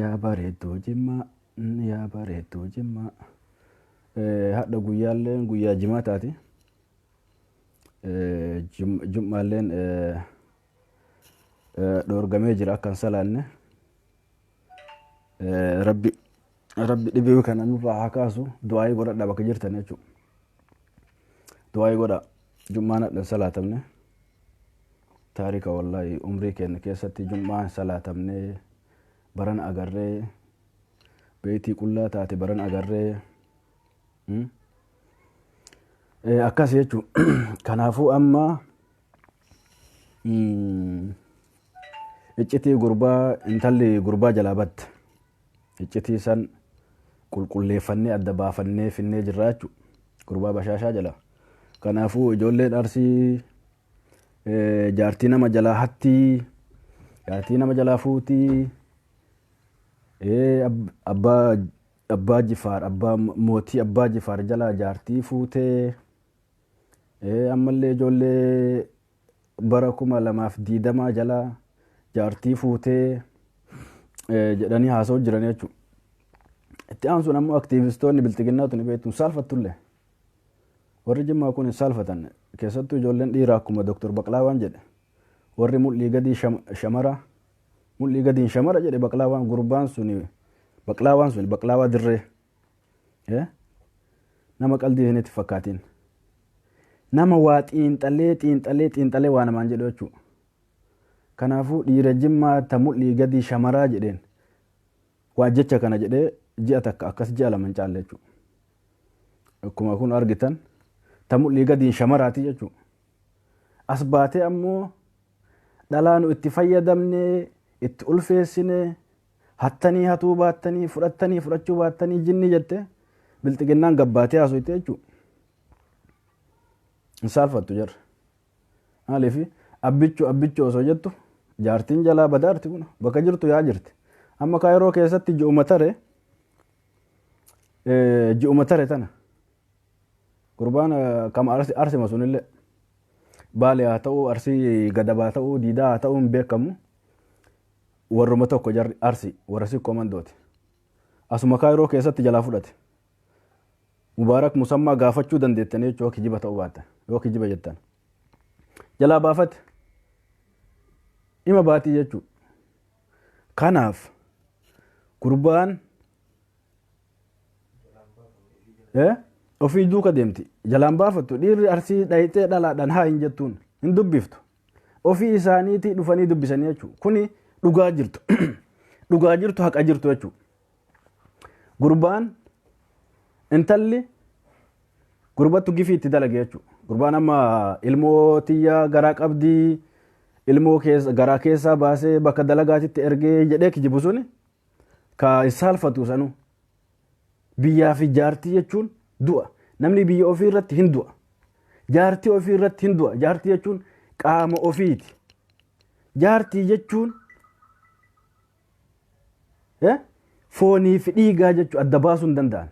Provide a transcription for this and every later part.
Yaa bareedduu Jimmaa, yaa bareedduu Jimmaa. Hadha guyyaalleen guyyaa jimaa taati. Jum'aalleen dhoorgamee jira akka hin salaanne. Rabbi rabbi dhibee kana nurraa haa kaasu, du'aayii godhadha bakka jirtan jechuudha. Du'aayii godha, jum'aan hadha hin salaatamne. Taarika wallaahi umrii keenya keessatti jum'aa hin salaatamne barana agarree, beeytii qullaa taate barana agarree. Akkas jechuudha. Kanaafuu amma iccitii gurbaa intalli gurbaa jalaa batte. Iccitii san qulqulleeffannee adda baafannee finnee jirra jechuudha. Gurbaa bashaashaa jala. Kanaafuu ijoolleen Arsii jaartii nama jalaa hattii, jaartii nama jalaa fuutii, abbaa Jifaar, abbaa mootii abbaa Jifaar jalaa jaartii fuutee, ammallee ijoollee bara 2020 jalaa jaartii fuutee jedhanii haasa'u jiran jechuudha. Itti aansuun ammoo aktiivistoonni bilxiginnaa tuni beektu saalfattullee. Warri Jimmaa kun hin saalfatan. Keessattuu ijoolleen dhiiraa akkuma Dr. Baqlaawaan jedhe. Warri mul'ii gadii shamara, mul'ii gadiin shamara jedhe Baqlaawaan, gurbaan suni Baqlaawaan suni Baqlaawaa dirree. Nama qaldii isinitti fakkaatiin. Nama waa xiinxalee xiinxalee xiinxalee waa namaan jedhu jechuudha. Kanaafuu dhiira Jimmaa ta mul'ii gadii shamaraa jedheen waa jecha kana jedhee ji'a takka akkas ji'a lama hin caalle jechuudha. Akkuma kun argitan ta mul'ii gadiin shamaraati jechuudha. As baatee ammoo dhalaa nu itti fayyadamnee itti ulfeessine, hattanii hatuu baattanii, fudhattanii fudhachuu baattanii jinni jette bilxiginnaan gabbaatee haasofte jechuudha. Hin saalfattu jarri. Maaliif abbichuu abbichuu osoo jettu jaartiin jalaa badaarti kun bakka jirtu yaa jirti. Amma Kaayiroo keessatti ji'uma tare, ji'uma tare tana gurbaan kama arsima sunillee Baalee haa ta'uu, Arsii Gadabaa ta'uu, Diidaa haa ta'uu hin beekamu, warruma tokko jarri Arsii warra Sikkoo Mandooti. Asuma Kaayiroo keessatti jalaa fudhate. Mubaarak Musammaa gaafachuu dandeettanii jechuun yoo kijiba ta'uu baattan, yoo kijiba jettan. Jalaa baafate. Ima baatii jechuudha. Kanaaf gurbaan ofii duuka deemti. Jalaan baafattu, dhiirri Arsii dhayitee dhalaadhaan haa hin jettuun hin dubbiftu. Ofii isaaniitii dhufanii dubbisanii jechuudha. Kuni dhugaa jirtu. Dhugaa jirtu, haqa jirtu jechuudha. Gurbaan intalli gurbattu gifii itti dalage jechuudha. Gurbaan amma ilmoo tiyya garaa qabdii, ilmoo keessa garaa keessaa baasee bakka dalagaatitti ergee jedhee kijibu suni ka hin saalfatu sanuu. Biyyaa fi jaartii jechuun du'a. Namni biyya ofii irratti hin du'a. Jaartii ofii irratti hin du'a. Jaartii jechuun qaama ofiiti. Jaartii jechuun foonii fi dhiigaa jechuun adda baasuu hin danda'an.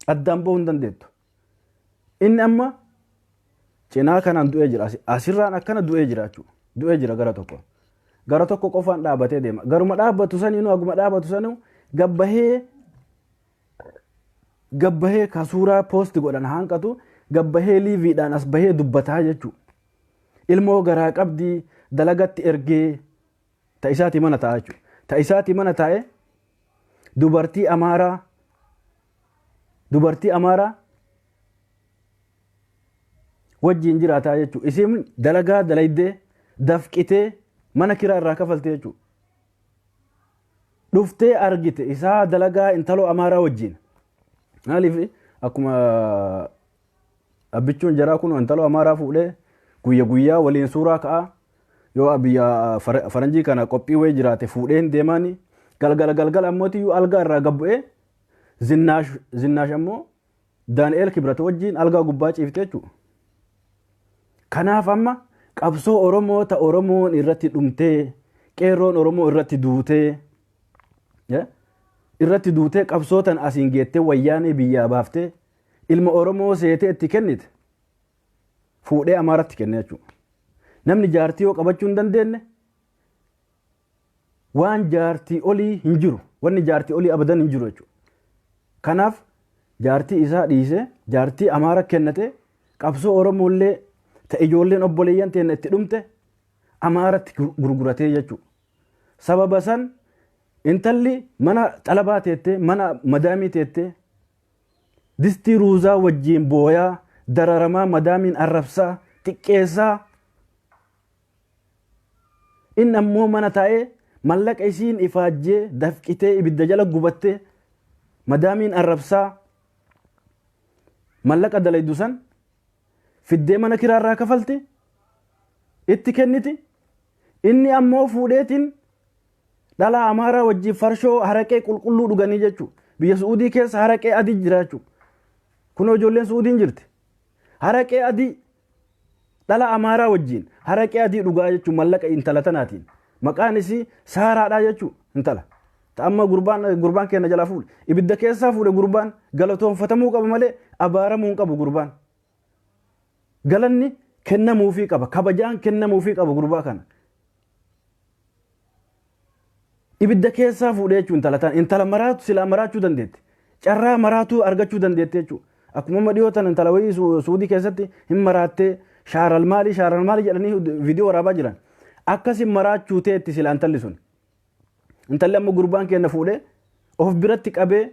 Addaan bahuu hin dandeettu. Inni amma cinaa kanaan du'ee jira. Asirraan akkana du'ee jira jechuudha. Du'ee jira gara tokko. Gara tokko qofaan dhaabatee deema. Garuma dhaabbatu saniinuu, haguma dhaabbatu sanuu gabbahee gabbahee ka suuraa poosti godhan hanqatu gabbahee liiviidhaan as bahee dubbataa jechuudha. Ilmoo garaa qabdii, dalagatti ergee ta isaatii mana taa'aa jechuudha. Ta isaatii mana taa'ee dubartii Amaaraa, dubartii Amaaraa wajjin jiraataa jechuudha. Isiin dalagaa dalaydee dafqitee mana kiraa irraa kafaltee jechuudha. Dhuftee argite isaa dalagaa intaloo Amaaraa wajjin. Maaliif akkuma abbichuun jaraa kun intaloo Amaaraa fuudhee guyya guyyaa waliin suuraa ka'aa, yoo biyya faranjii kana qophii wayii jiraate fuudhee hin deemaani, galgala galgala ammootiyyuu algaa irraa gabbu'ee Zinnaash, Zinnaash ammoo Daani'eel Kibrat wajjin algaa gubbaa ciifte jechuudha. Kanaaf amma qabsoo Oromoo ta Oromoon irratti dhumtee, qeerroon Oromoo irratti duutee, irratti duutee qabsoo tan asiin geettee wayyaanee biyyaa baaftee ilma Oromoo seetee itti kennite fuudhee Amaaratti kenne jechuudha. Namni jaartii yoo qabachuu hin dandeenye Waan jaartii olii hin jiru. Wanni jaartii olii abadan hin jiru jechuudha. Kanaaf jaartii isaa dhiisee jaartii Amaara kennate, qabsoo Oromoollee ta ijoolleen obboleeyyan teenna itti dhumte Amaaratti gurguratee jechuudha. Sababa san intalli mana xalabaa teettee, mana madaamii teettee, distii ruuzaa wajjiin booyaa, dararamaa, madaamiin arrabsaa, xiqqeessaa, inni ammoo mana taa'ee mallaqa isiin ifaajjee dafqitee ibidda jala gubattee madaamiin arrabsaa mallaqa dalaydu san fiddee mana kiraarraa kafalti, itti kenniti. Inni ammoo fuudheetiin dhalaa Amaaraa wajjin farshoo haraqee qulqulluu dhuganii jechuudha. Biyya Su'uudii keessa haraqee adii jira jechuudha. Kunoo ijoolleen Su'uudiin jirti. Haraqee adii dhala Amaaraa wajjin haraqee adii dhugaa jechuun mallaqa intala tanaatiin. Maqaan isii Saaraadhaa jechuudha intala. Amma gurbaan keenya jalaa fuudhe. Ibidda keessaa fuudhe gurbaan, galatoonfatamuu qaba malee abaaramuu hin qabu gurbaan. Galanni kennamuufii qaba. Kabajaan kennamuufii qaba gurbaa kana. Ibidda keessaa fuudhee jechuun intala tana. Intala maraatu silaa maraachuu dandeetti. Carraa maraatuu argachuu dandeetti jechuudha. Akkuma amma dhiyoo tana intala wayii Suudii keessatti hin maraattee shaaral maalii shaaral maalii jedhanii viidiyoo waraabaa jiran. Akkasi maraachuu teetti silaa intalli sun. Intalli amma gurbaan keenya fuudhee of biratti qabee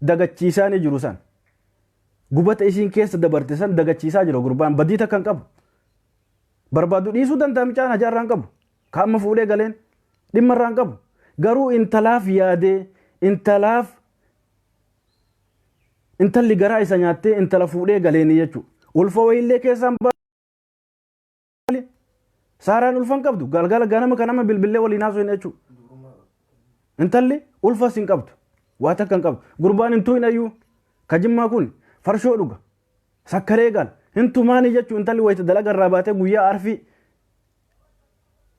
dagachiisaa ni jiru san. Gubata isiin keessa dabarte san dagachiisaa jira gurbaan, badii takka hin qabu. Barbaadu dhiisuu danda'a, mucaan hajaa irraa hin qabu. Ka amma fuudhee galeen dhimma irraa hin qabu. Garuu intalaaf yaadee, intalaaf intalli garaa isa nyaattee intala fuudhee galeeni jechuudha. Ulfa wayiillee keessaan baali. Saaraan ulfa hin qabdu. Galgala ganama kan amma bilbillee waliin haasofne jechuudha. Intalli ulfas hin qabdu. Waa takka hin qabdu. Gurbaan hin tuyin ayyuu. Ka Jimmaa kun farshoo dhuga. Sakkaree gala. Hin tumaanii jechuun intalli wayita dalaga irraa baatee guyyaa arfii,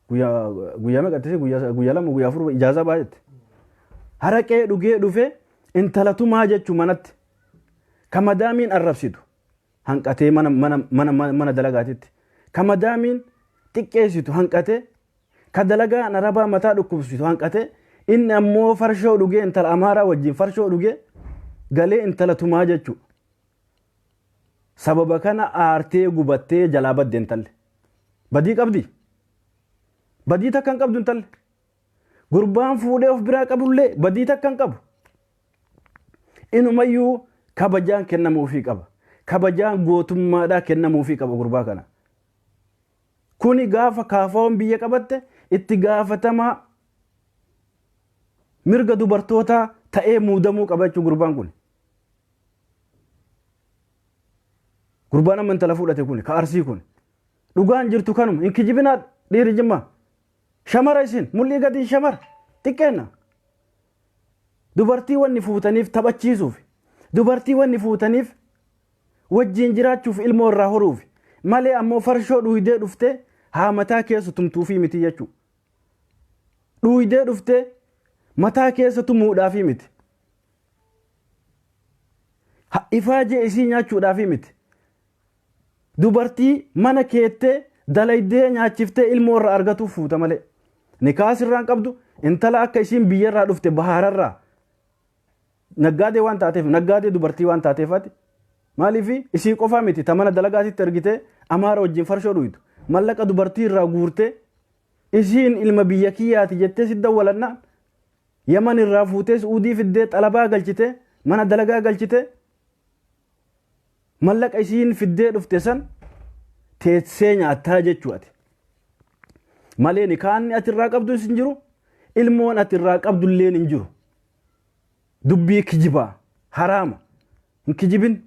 guyyaa guyyaa meeqatti, guyyaa 2, guyyaa 4 ijaazaa baay'atte. Haraqee dhugee dhufee intala tumaa jechuun manatti. Ka madaamiin arrabsitu hanqatee mana mana mana mana dalagaatitti. Ka madaamiin xiqqeessitu hanqatee, ka dalagaan arabaa mataa dhukkubsitu hanqatee, inni ammoo farshoo dhugee intala Amaaraa wajjin farshoo dhugee galee intala tumaa jechuudha. Sababa kana aartee gubattee jalaa badde intalli. Badii qabdi. Badii takka hin qabdu intalli. Gurbaan fuudhee of biraa qabullee badii takka hin qabu. Inumayyuu kabajaan kennamuufii qaba. Kabajaan gootummaadhaa kennamuufii qaba gurbaa kana. Kuni gaafa kaafaawwan biyya qabatte itti gaafatamaa mirga dubartootaa ta'ee muudamuu qaba jechuun gurbaan kun. Gurbaan amma intala fuudhate kun ka Arsii kun, dhugaan jirtu kanuma, hin kijibinaa dhiirri Jimmaa. Shamara isin mul'ii gadiin shamara xiqqeenna. Dubartii wanni fuutaniif taphachiisuuf, dubartii wanni fuutaniif wajjiin jiraachuuf, ilmoo irraa horuuf malee ammoo farshoo dhuydee dhuftee haa mataa keessa tumtuufii miti jechuudha. Dhuydee dhuftee mataa keessa tumuudhaafii miti. Ifaajee isii nyaachuudhaafii miti. Dubartii mana keettee dalaydee nyaachiftee ilmoo irraa argatuuf fuuta malee. Nikaa sirraan qabdu, intala akka isiin biyyarraa dhufte bahaararraa naggaadee waan taateef, naggaadee dubartii waan taateef, ati maaliif isii qofaa miti ta mana dalagaatitti ergitee Amaara wajjin farshoo dhuytu, mallaqa dubartii irraa guurtee isiin ilma biyya kiyyaati jettee si dawwalannaan Yaman irraa fuutee Su'uudii fiddee xalabaa galchitee mana dalagaa galchitee mallaqa isiin fiddee dhufte san teessee nyaattaa jechuu ati. Malee nikaanni ati irraa qabdu hin jiru, ilmoon ati irraa qabdu illeen hin jiru. Dubbii kijibaa haraama, hin kijibin,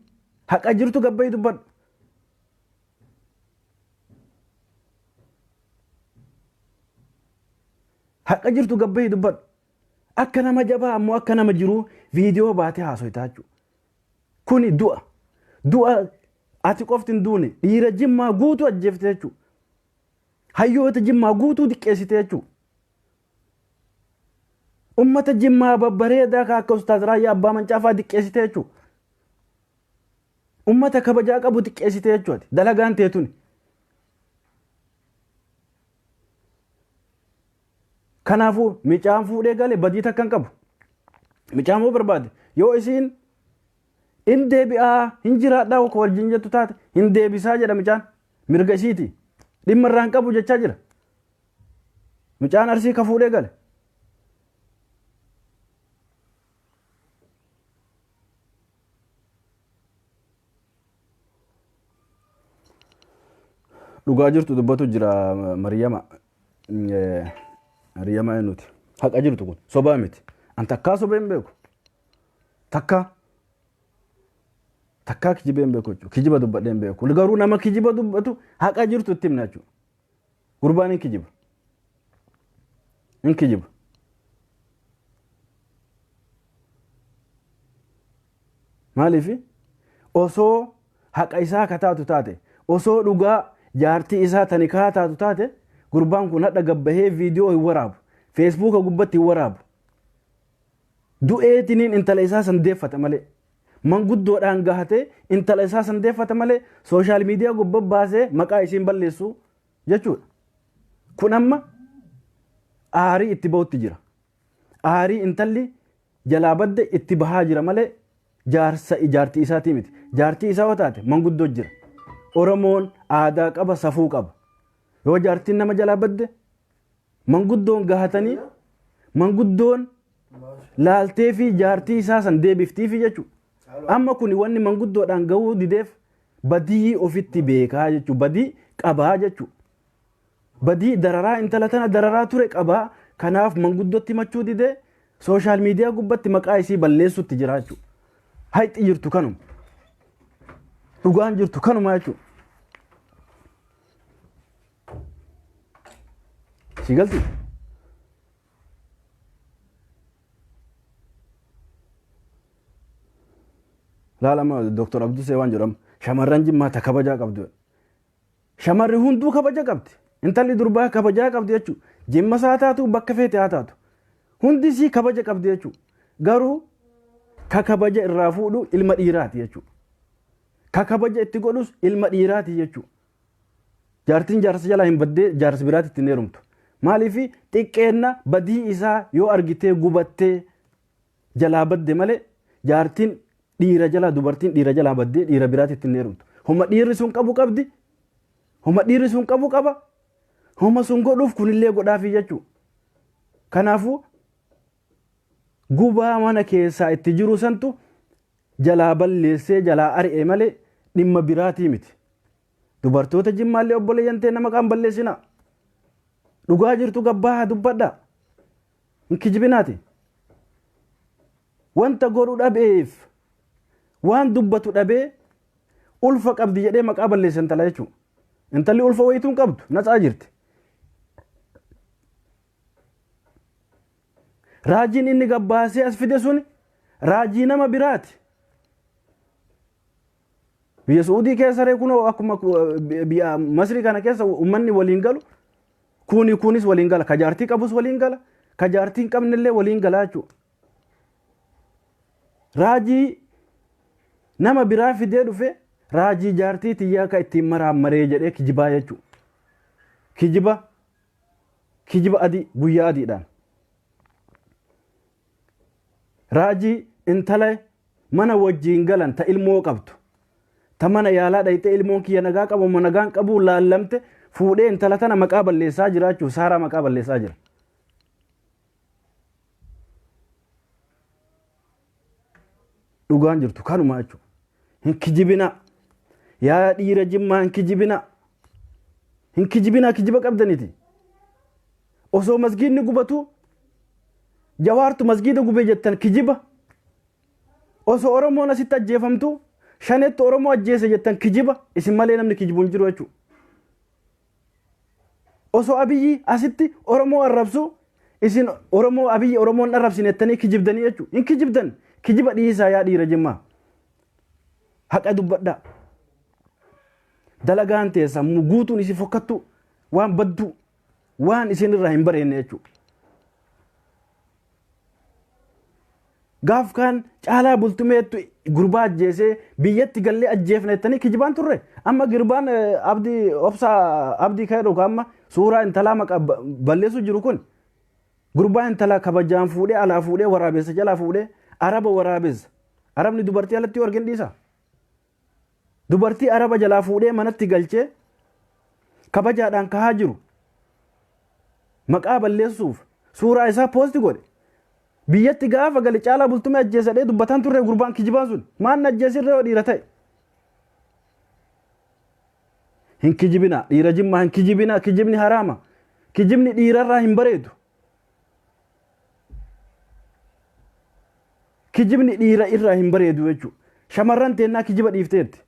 haqa jirtu gabbayi dubbadhu. Haqa jirtu gabbayi dubbadhu. Akka nama jabaa ammoo akka nama jiruu viidiyoo baatee haasoytaa jechuudha. Kuni du'a. Du'a ati qofti hin duune, dhiira Jimmaa guutuu ajjeefte jechuudha. Hayyoota Jimmaa guutuu diqqeessite jechuudha. Ummata Jimmaa babbareedaa kan akka Ustaaz Raayyaa Abbaa Mancaafaa diqqeessite jechuudha. Ummata kabajaa qabu xiqqeessite jechuudha. Dalagaan teetuni. Kanaafuu micaan fuudhee gale badii takka hin qabu. Micaan moo barbaade yoo isiin in deebi'aa hin jiraadhaa akka wajjin jettu taate hin deebisaa jedha micaan mirga isiiti. Dhimma irraa hin qabu jechaa jira. Micaan Arsii ka fuudhee gale. Dhugaa jirtu dubbatu jira Mariyama. Mariyama eenyuti? Haqa jirtu kun sobaa miti. An takkaa sobee hin beeku. Takkaa. Takkaa kijibee hin beeku jechuudha. Kijiba dubbadhee hin beeku. Garuu nama kijiba dubbatu haqa jirtu itti himna jechuudha. Gurbaan hin kijiba. Hin kijiba. Maaliif osoo haqa isaa ka taatu taate, osoo dhugaa jaartii isaa tani kaa taatu taate, gurbaan kun hadha gabbahee viidiyoo hin waraabu, feesbuuka gubbatti hin waraabu. Du'eetiniin intala isaa san deeffata malee, manguddoodhaan gahatee intala isaa san deeffata malee, sooshaal miidiyaa gubba baasee maqaa isiin balleessu jechuudha. Kun amma aarii itti bahutti jira. Aarii intalli jalaa badde itti bahaa jira malee jaarsa jaartii isaatii miti. Jaartii isaa yoo taate manguddoo jira. Oromoon aadaa qaba, safuu qaba. Yoo jaartiin nama jalaa badde manguddoon gahatanii manguddoon laaltee fi jaartii isaa san deebiftiifi jechuudha. Amma kun wanni manguddoodhaan gahuu dideef badii ofitti beekaa jechuudha. Badii qabaa jechuudha. Badii dararaa intala tana dararaa ture qabaa. Kanaaf manguddootti himachuu didee sooshaal miidiyaa gubbatti maqaa isii balleessutti jira jechuudha. Hayxi jirtu kanuma. Dhugaan jirtu kanuma jechuudha. Si galti? Laalama Dr. Abdusee waan jedhamu shamarran Jimmaa ta kabajaa qabdu. Shamarri hunduu kabaja qabdi. Intalli durbaa kabajaa qabdi jechuudha. Jimmas haa taatu, bakka feete haa taatu. Hundi isii kabaja qabdi jechuudha. Garuu ka kabaja irraa fuudhu ilma dhiiraati jechuudha. Ka kabaja itti godhus ilma dhiiraati jechuudha. Jaartiin jaarsa jalaa hin baddee jaarsa biraatti ittiin heerumtu. Maaliif xiqqeenna badii isaa yoo argitee gubattee jalaa badde malee jaartiin dhiira jalaa, dubartiin dhiira jalaa baddee dhiira biraatti ittiin heerumtu. Homa dhiirri sun qabu qabdi. Homa dhiirri sun qabu qaba. Homa sun godhuuf kunillee godhaafii jechuudha. Kanaafuu gubaa mana keessaa itti jiru santu jalaa balleessee jalaa ari'e malee dhimma biraatii miti. Dubartoota Jimmaallee obboleeyyan ta'e nama qaan balleessinaa. Dhugaa jirtu gabbaa dubbadhaa. Hin kijibinaati. Wanta godhu dhabeef, waan dubbatu dhabee, ulfa qabdi jedhee maqaa balleessa intala jechuudha. Intalli ulfa wayituu hin qabdu, natsaa jirti. Raajiin inni gabbaasee as fide sun raajii nama biraati. Biyya Su'uudii keessa ree kunoo akkuma biyya Masrii kana keessa uummanni waliin galu, kuni kunis waliin gala, ka jaartii qabus waliin gala, ka jaartii hin qabnellee waliin gala jechuudha. Raajii nama biraa fidee dhufe, raajii jaartii tiyyaa ka ittiin maraammaree jedhee kijibaa jechuudha. Kijiba kijiba adii guyyaa adiidhaan. Raajii intala mana wajjiin galan ta ilmoo qabdu, ta mana yaalaa dhayxee ilmoon kiyya nagaa qabu moo nagaan qabu laallamte fuudhee intala tana maqaa balleessaa jiraachuu, Saaraa maqaa balleessaa jira. Dhugaan jirtu kanuma jechuudha. Hin kijibinaa. Yaa dhiira Jimmaa, hin kijibinaa. Hin kijibinaa, kijiba qabdaniti. Osoo masgiidni gubatu Jawaartu masgiida gube jettan, kijiba. Osoo Oromoon asitti ajjeefamtu Shanetti Oromoo ajjeese jettan, kijiba. Isin malee namni kijibu hin jiru jechuudha. Osoo Abiyyi asitti Oromoo arrabsu isin Oromoo Abiyyi Oromoon arrabsine jettanii kijibdanii jechuudha. Hin kijibdan. Kijiba dhiisaa yaa dhiira Jimmaa. Haqa dubbadhaa. Dalagaan teessan guutuun isin fokkattu, waan badduu, waan isin irraa hin bareenne jechuudha. Gaaf kaan Caalaa Bultumeettu gurbaa ajjeesee biyyatti gallee ajjeefna jettanii kijibaan turre. Amma gurbaan Abdii Obsaa Abdii Kayroo amma suuraa intalaa maqaa balleessuu jiru kun Gurbaa intala kabajaan fuudhee alaa fuudhee waraabessa jalaa fuudhee araba waraabessa. Arabni dubartii alatti yoo argin dhiisa. Dubartii araba jalaa fuudhee manatti galchee kabajaadhaan kahaa jiru. Maqaa balleessuuf suuraa isaa post godhe. Biyyatti gaafa gale Caalaa Bultumee ajjeesadhee dubbataan turre gurbaan kijibaan sun maan ajjeesirree yoo dhiira ta'e. Hin kijibina, dhiira Jimmaa hin kijibina, kijibni haraama. Kijibni dhiirarraa hin bareedu. Kijibni dhiira irraa hin bareedu jechuudha. Shamarran teennaa kijiba dhiifteerti.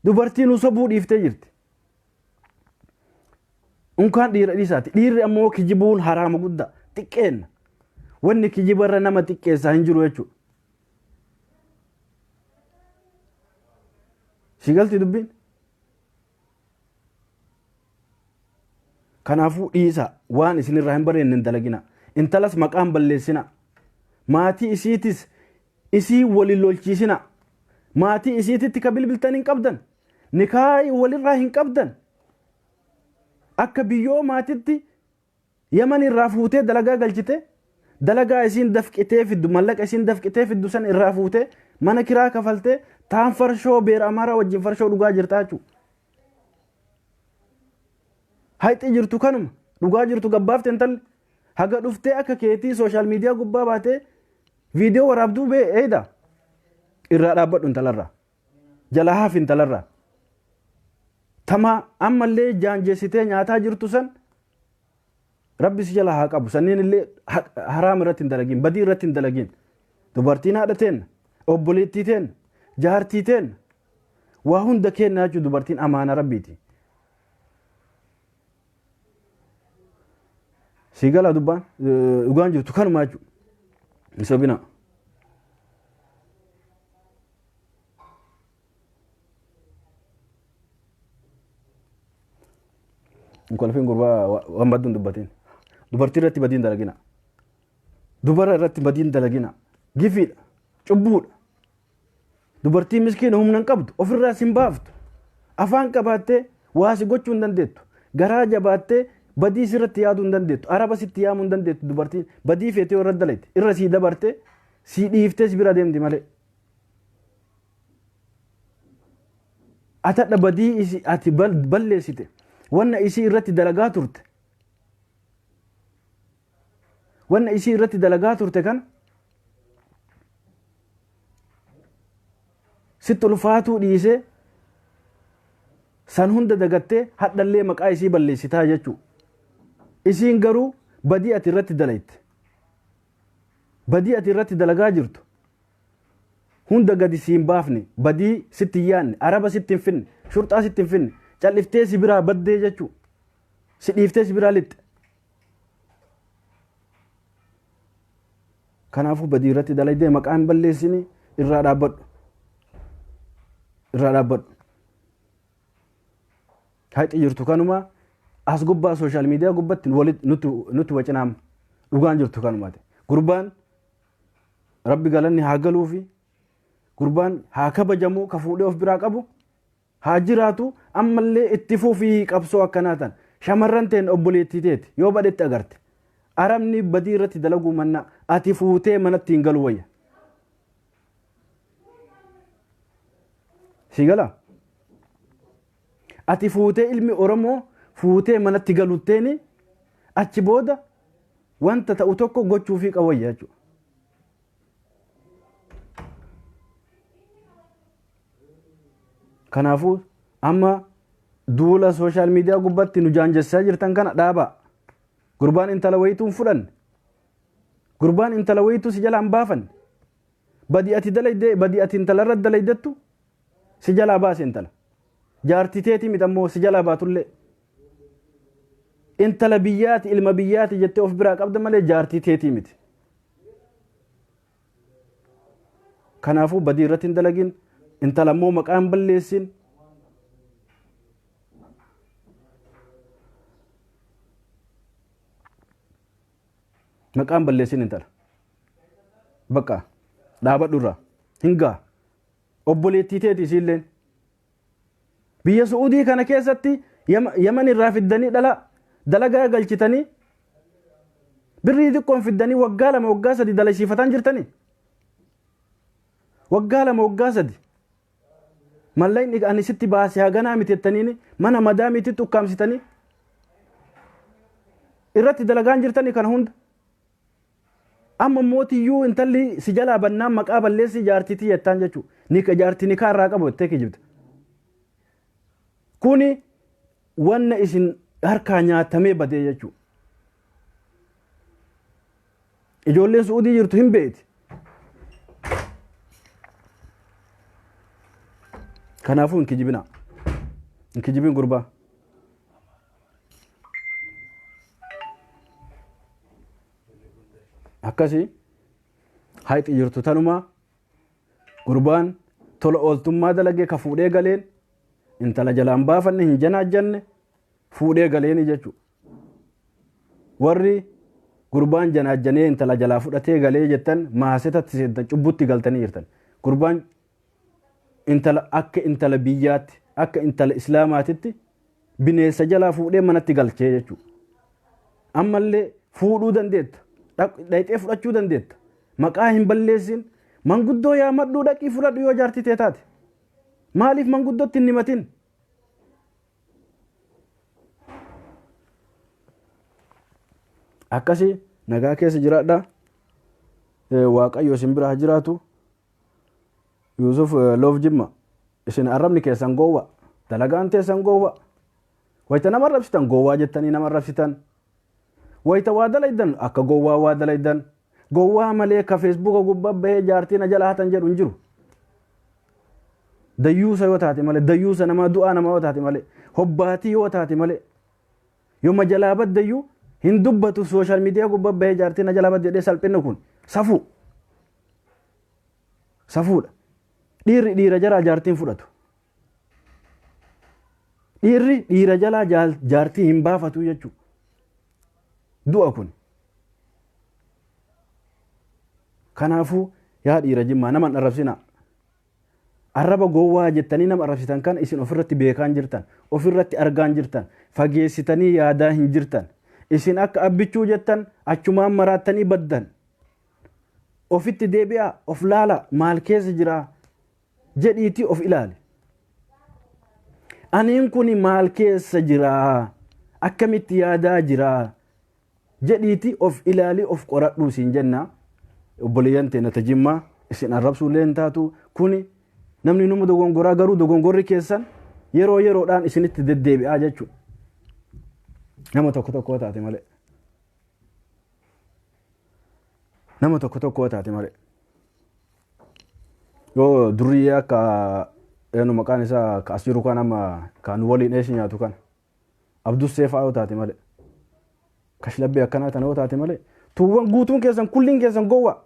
Dubartiin nu sobuu dhiiftee jirti. Unkaan dhiira dhiisaati. Dhiirri ammoo kijibuun haraama guddaa xiqqeenna. Wanni kijibarra nama xiqqeessaa hin jiru jechuudha. Si galti dubbiin? Kanaafuu dhiisa, waan isinirraa hin bareenne hin dalagina. Intalas maqaan balleessina. Maatii isiitis isii waliin lolchiisina. Maatii isiititti ka bilbiltan hin qabdan. Nikaa walirraa hin qabdan. Akka biyyoo maatitti Yaman irraa fuutee dalagaa galchite, dalagaa isiin dafqitee fiddu, mallaqa isiin dafqitee fiddu san irraa fuutee mana kiraa kafaltee taan farshoo beera Amaaraa wajjin farshoo dhugaa jirtaa jechuudha. Hayxii jirtu kanuma, dhugaa jirtu gabbaafte intalli. Haga dhuftee akka keetii sooshaal miidiyaa gubbaa baatee viidiyoo waraabduu bee eeyda. Irraa dhaabbadhu intalarraa. Jalaa hafi intalarraa. Tama ammallee jaanjessitee nyaataa jirtu san Rabbi si jalaa haa qabu. Sanniin illee haraam irratti hin dalagin, badii irratti hin dalagin. Dubartiin haadha teenna, obboleettii teenna, jaartii teenna. Waa hunda keenna jechuun dubartiin amaana Rabbiiti. Si gala dubbaan dhugaan jirtu kanuma jechuudha. Hin sobinaa. Hin kolfin gurbaa, waan baddu hin dubbatin. Dubartii irratti badii hin dalagina. Dubara irratti badii hin dalagina. Gifiidha. Cubbuudha. Dubartii miskiina humna hin qabdu, ofirraa sin baaftu. Afaan qabaattee waa si gochuu hin dandeettu. Garaa jabaattee badii sirratti yaaduu hin dandeettu. Araba sitti yaamuu hin dandeettu dubartiin. Badii feetee yoo irratti dalagde irra sii dabartee sii dhiiftee si bira deemti malee. Atadha badii isi ati balleessite, wanna isii irratti dalagaa turte, wanna isii irratti dalagaa turte kana sitti ulfaatuu dhiisee san hunda dagattee hadhallee maqaa isii balleessitaa jechuu. Isiin garuu badii ati irratti dalayte, badii ati irratti dalagaa jirtu hunda gadi siin baafne, badii sitti hin yaanne, araba sitti hin finne, shurxaa sitti hin finne, calliftee si biraa baddee jechuu, si dhiiftee si biraa lixxe. Kanaafuu badii irratti dalaydee maqaa hin balleessini, irraa dhaabbadhu. Irraa dhaabbadhu. Haqi jirtu kanuma, as gubbaa sooshaal miidiyaa gubbatti nutti wacinaama. Dhugaan jirtu kanumaati. Gurbaan Rabbi galanni haa galuufi, gurbaan haa kabajamu, ka fuudhee of biraa qabu haa jiraatu. Ammallee itti fufii qabsoo akkanaa tan. Shamarran teen obboleettii teeti yoo badhetti agarte arabni badii irratti dalaguu manna ati fuutee manatti hin galu wayya. Si gala? Ati fuutee, ilmi Oromoo fuutee manatti galutteeni achi booda wanta ta'u tokko gochuufii qawwayya jechuudha. Kanaafuu amma duula sooshaal miidiyaa gubbatti nu jaanjessaa jirtan kana dhaabaa. Gurbaan intala wayituu hin fudhanne. Gurbaan intala wayituu si jalaa hin baafanne. Badii ati dalayde, badii ati intala irratti dalaydettu si jalaa baase intala. Jaartii teetii miti ammoo si jalaa baatullee. Intala biyyaati, ilma biyyaati jettee of biraa qabda malee jaartii teetii miti. Kanaafuu badii irratti hin dalagin, intala immoo maqaa hin balleessin. Maqaa hin balleessin intala. Bakka dhaabadhu irraa hin ga'a. Obboleettii teeti isiilleen. Biyya Su'uudii kana keessatti Yaman irraa fiddanii dhala dalagaa galchitanii. Birrii xiqqoon fiddanii waggaa 2 waggaa 3 dalasiifataan jirtanii. Waggaa 2 waggaa 3. Mallaqni ani sitti baase haganaa miti jettaniini mana madaamiitti ukkaamsitanii irratti dalagaan jirtanii kana hunda. Amma mootiyyuu intalli si jalaa bannaan maqaa balleessi jaartiitii jettaan jechuudha. Nika jaartii nikaa irraa qabu jettee kijibda. Kuni wanna isin harkaa nyaatamee badee jechuudha. Ijoolleen Su'uudii jirtu hin beekti. Kanaafuu hin kijibinaa. Hin kijibin gurbaa. Akkasii hayxi jirtu tanumaa gurbaan tola ooltummaa dalagee ka fuudhee galeen intala jalaan baafanne hin janaajjanne fuudhee galeeni jechuudha. Warri gurbaan janaajjanee intala jalaa fudhatee galee jettan maasetatti seentan cubbutti galtanii jirtan. Gurbaan intala akka intala biyyaatti akka intala islaamaatitti bineensa jalaa fuudhee manatti galchee jechuudha. Ammallee fuudhuu dandeetta. Dhaqxee fudhachuu dandeetta. Maqaa hin balleessin. Manguddoo yaamadhuu dhaqii fudhadhu yoo jaartii tee taate. Maaliif manguddootti hin himatin? Akkasii nagaa keessa jiraadha. Waaqayyo isin bira haa jiraatu. Yuusuf Loof Jimma isin arrabni keessan gowwa dalagaan teessan gowwa wayita nama arrabsitan gowwaa jettanii nama arrabsitan wayita waa dalaydan akka gowwaa waa dalaydan gowwaa malee ka feesbuuka gubbaa bahee jaartii na jala hatan jedhu hin jiru. Dayyuusa yoo taate malee dayyuusa namaa du'aa namaa yoo taate malee hobbaatii yoo taate malee yooma jalaa baddayyuu hin dubbatu sooshaal miidiyaa gubbaa bahee jaartii na jalaa badde jedhee salphinni kun safuu. Safuudha. Dhiirri dhiira jalaa jaartiin fudhatu. Dhiirri dhiira jalaa jaartii hin baafatu jechuudha. Du'a kun. Kanaafuu yaa dhiira jimmaa nama hin arrabsinaa. Arraba gowwaa jettanii nama arrabsitan kana isin ofirratti beekaan jirtan, ofirratti argaan jirtan, fageessitanii yaadaa hin jirtan. Isin akka abbichuu jettan achumaan maraattanii baddan. Ofitti deebi'aa, of laalaa, maal keessa jiraa jedhiitii of ilaali. Aniin kun maal keessa jiraa? Akkamitti yaadaa jiraa? Jedhiitii of ilaalii of qoradhuu siin jenna. Obboleeyyan teenya ta Jimmaa isin arrabsuu illee hin taatu. Kuni namni numa dogongoraa garuu dogongorri keessan yeroo yeroodhaan isinitti deddeebi'aa jechuudha. Nama tokko tokko taate malee. Nama tokko tokko taate malee. Yoo durriyyee akka eenyu maqaan isaa ka as jiru kan amma kan waliin eessi nyaatu kana. Abdussee fa'aa yoo taate malee. Kashlabbee akkanaa tana yoo taate malee. Tuuwwan guutuun keessan kulliin keessan gowwaa.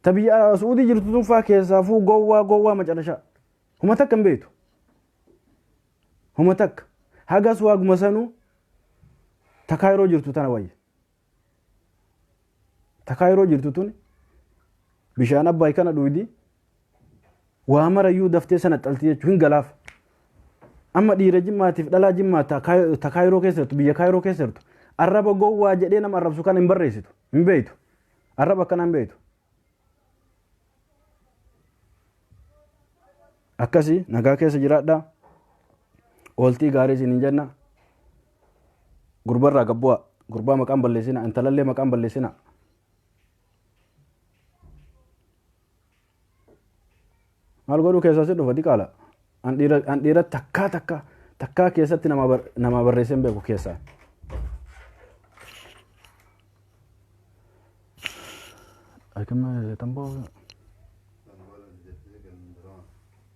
Ta biyya Su'uudii jirtu tun fa'aa keessaafuu gowwaa gowwaa macarashaa. Huma takka hin beektu. Huma takka. Hagas waaguma sanuu ta kaayiroo jirtu tana wayya. Ta kaayiroo jirtu tun bishaan abbaay kana dhuydi waa marayyuu daftee sana xalti jechuun hin galaaf. Amma dhiira jimmaatiif dhalaa jimmaa ta kaayiroo keessa jirtu biyya kaayiroo keessa jirtu arraba gowwaa jedhee nama arrabsu kana hin barreessitu hin beektu. Arraba akkana hin beektu. Akkasii nagaa keessa jiraadhaa. Ooltii gaarii isin hin jenna. Gurbarraa gabbu'aa. Gurbaa maqaan balleessina. Intalallee maqaan balleessina. Maal godhuu keessaa si dhufa diqaala. An dhiira takkaa takkaa takkaa keessatti nama barreessee hin beeku keessaa. Akkuma tamboo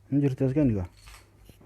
hin jirti as kenni gaa.